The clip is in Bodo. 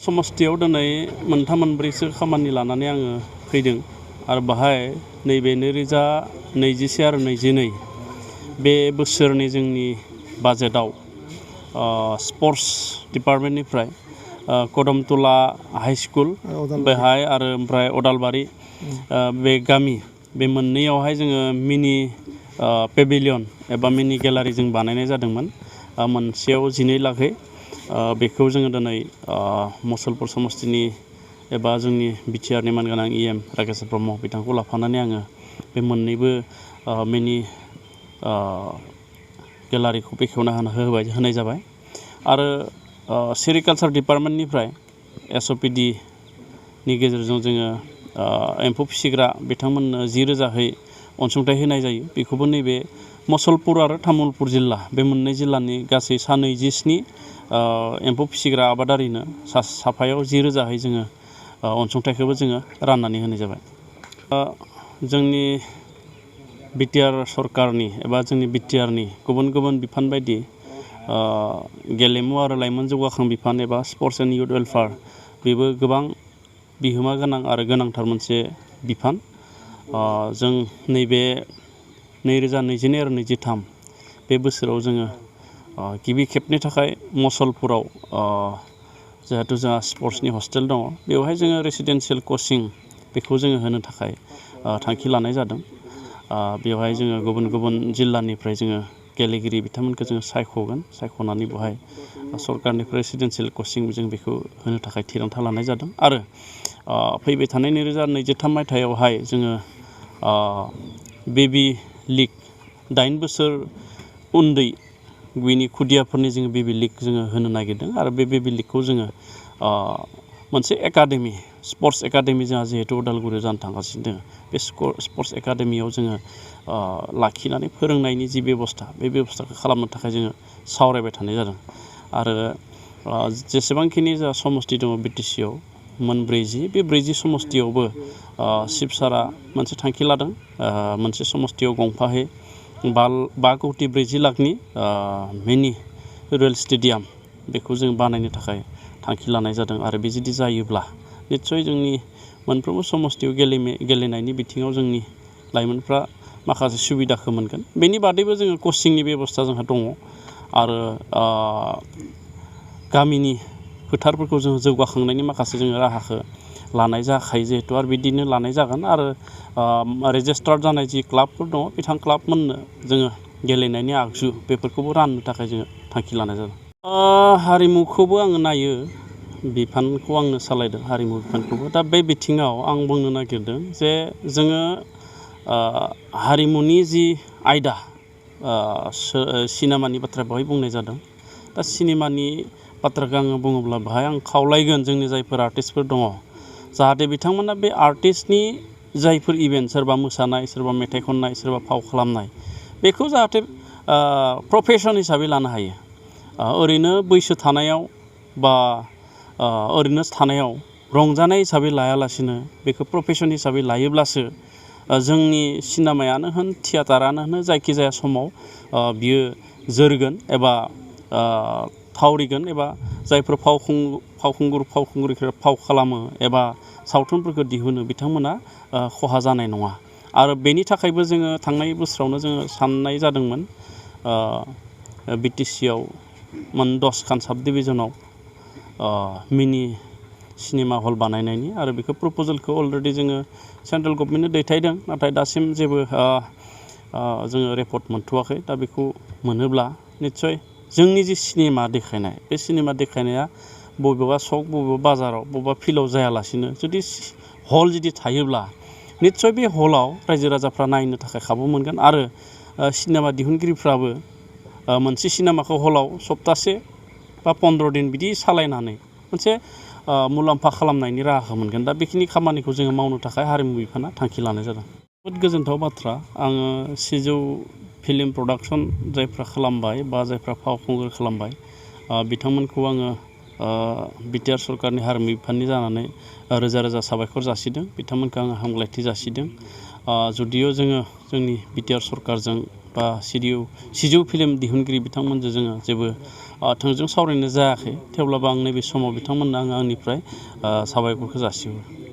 समस्थियाव दिनै मोनथाम मोनब्रैसो खामानि लानानै आङो फैदों आरो बाहाय नैबे 2021 आरो 22 बे बोसोरनि जोंनि बाजेटआव स्पर्ट्स डिपार्टमेन्टनिफ्राय कदमतला हाई स्कुल बेहाय आरो ओमफ्राय अदालबारि बे गामि बे मोननैयावहाय जोङो मिनि पेभिलियन एबा मिनि गेलारि जों बानायनाय जादोंमोन मोनसेयाव 12 लाखै बेखौ जोङो दिनै मुसलपुर समस्थिनि एबा जोंनि BTRनि मानगोनां EM राकेश ब्रह्म बिथांखौ लाफानानै आङो बे मोननैबो मिनि गेलारिखौ बेखेवना होनाय जाबाय आरो सेरिकालचार डिपार्टमेन्टनिफ्राय SOPD नि गेजेरजों जोङो एम्फौ फिसिग्रा बिथांमोननो 10,000 अनसुंथाइ होनाय जायो बेखौबो नैबे मुसलपुर आरो तामुलपुर जिल्ला बे मोननै जिल्लानि गासै 27 एम्फौ फिसिग्रा आबादारिनो साफायाव 10,000 जोङो अनसुंथाइखौबो जोङो राननानै होनाय जाबाय जोंनि BTR सरकारनि एबा जोंनि BTRनि गुबुन गुबुन बिफान बायदि गेलेमु आरो लाइमोन जौगाखां बिफान एबा स्पर्ट्स एन्ड युथ वेलफेयार बेबो गोबां बिहोमा गोनां आरो गोनांथार मोनसे बिफान जों नैबे 2022 आरो 23 बे बोसोराव जोङो गिबि खेबनि थाखाय मुसलपुराव जिहेतु जोंहा स्पर्ट्सनि हस्टेल दङ बेवहाय जोङो रेसिडेन्सियेल कचिं बेखौ जोङो होनो थाखाय थांखि लानाय जादों बेवहाय जोङो गुबुन गुबुन जिल्लानिफ्राय जोङो गेलेगिरि बिथांमोनखौ जोङो सायख'नानै बेवहाय सरकारनिफ्राय रेसिडेन्सियेल कचिं जों बेखौ होनो थाखाय थिरांथा लानाय जादों आरो फैबाय थानाय 2023 मायथाइयावहाय जोङो बेबि लिग 8 बोसोर उन्दै बिनि खुदियाफोरनि जोङो बेबि लिग जोङो होनो नागिरदों आरो बे बेबि लिगखौ जोङो मोनसे एकाडेमि स्पर्ट्स एकाडेमि जोंहा जिहेतु उदालगुरियाव जानो थांगासिनो दङ बे स्पर्ट्स एकाडेमियाव जोङो लाखिनानै फोरोंनायनि जि बेबस्था बे बेबस्थाखौ खालामनो थाखाय जोङो सावरायबाय थानाय जादों आरो जेसेबांखिनि जोंहा समस्ति दङ BTCआव मोन 40 बे 40 समस्तियावबो चिफ सारा मोनसे थांखि लादों मोनसे समस्तियाव गंफाहै 5 कौटि 40 लाखनि मिनि रुरेल स्टेडियाम बेखौ जों बानायनो थाखाय थांखि लानाय जादों आरो बे जुदि जायोब्ला निस्सय जोंनि मोनफ्रोमबो समस्तियाव गेलेनायनि बिथिङाव जोंनि लाइमोनफ्रा माखासे सुबिदाखौ मोनगोन बेनि बादैबो जोङो कचिंनि बेबस्था जोंहा दङ आरो गामिनि फोथारफोरखौ जों जौगाखांनायनि माखासे जोङो राहाखौ लानाय जाखायो जिहेतु आरो बिदिनो लानाय जागोन आरो रेजिस्टार्ड जानाय जि क्लाबफोर दङ बिथां क्लाबमोननो जोङो गेलेनायनि आगजु बेफोरखौबो राननो थाखाय जोङो थांखि लानाय जादों हारिमुखौबो आङो नायो बिफानखौ आंनो सालायदों हारिमु बिफानखौबो दा बे बिथिङाव आं बुंनो नागिरदों जे जोङो हारिमुनि जि आयदा सिनेमानि बाथ्रा बेवहाय बुंनाय जादों दा सिनेमानि बाथ्राखौ आङो बुङोब्ला बेहाय आं खावलायगोन जोंनि जायफोर आर्टिस्टफोर दङ जाहाथे बिथांमोना बे आर्टिस्टनि जायफोर इभेन्ट सोरबा मोसानाय सोरबा मेथाइ खननाय सोरबा फाव खालामनाय बेखौ जाहाथे प्रफेसन हिसाबै लानो हायो ओरैनो बैसो थानायाव बा ओरैनो थानायाव रंजानाय हिसाबै लायालासिनो बेखौ प्रफेसन हिसाबै लायोब्लासो जोंनि सिनेमायानो होन थियाटारानो होन जायखिजाया समाव बियो जोरगोन एबा थावरिगोन एबा जायफोर फावखुंगुरिफोरा फाव खालामो एबा सावथुनफोरखौ दिहुनो बिथांमोना खहा जानाय नङा आरो बेनि थाखायबो जोङो थांनाय बोसोरावनो जोङो साननाय जादोंमोन BTCआव मोन 10खान साब डिभिजनाव मिनि सिनेमा हल बानायनायनि आरो बेखौ प्रप'जेलखौ अलरेडि जोङो सेन्ट्रेल गभर्नमेन्टनो दैथायदों नाथाय दासिम जेबो जोङो रिपर्ट मोनथ'वाखै दा बेखौ मोनोब्ला निस्सय जोंनि जि सिनेमा देखायनाय बे सिनेमा देखायनाया बबेबा सक बबेबा बाजाराव बबेबा फिल्डआव जायालासिनो जुदि हल जुदि थायोब्ला निस्सय बे हलाव रायजो राजाफ्रा नायनो थाखाय खाबु मोनगोन आरो सिनेमा दिहुनगिरिफ्राबो मोनसे सिनेमाखौ हलाव सप्तासे बा 15 दिन बिदि सालायनानै मोनसे मुलाम्फा खालामनायनि राहाखौ मोनगोन दा बेखिनि खामानिखौ जोङो मावनो थाखाय हारिमु बिफाना थांखि लानाय जादों जोबोद गोजोनथाव बाथ्रा आङो 100 फिल्म प्रडाक्सन जायफ्रा खालामबाय बा जायफ्रा फावखुंगुर खालामबाय बिथांमोनखौ आङो BTR सरकारनि हारिमु बिफाननि जानानै रोजा रोजा साबायखर जासिदों बिथांमोनखौ आङो हामलायथि जासिदों जुदिअ जोङो जोंनि BTR सरकारजों बा 100 फिल्म दिहुनगिरि बिथांमोनजों जोङो जेबो थोंजों सावरायनाय जायाखै थेवब्लाबो आं नैबे समाव बिथांमोननो आंनिफ्राय साबायखरखौ जासिहरो।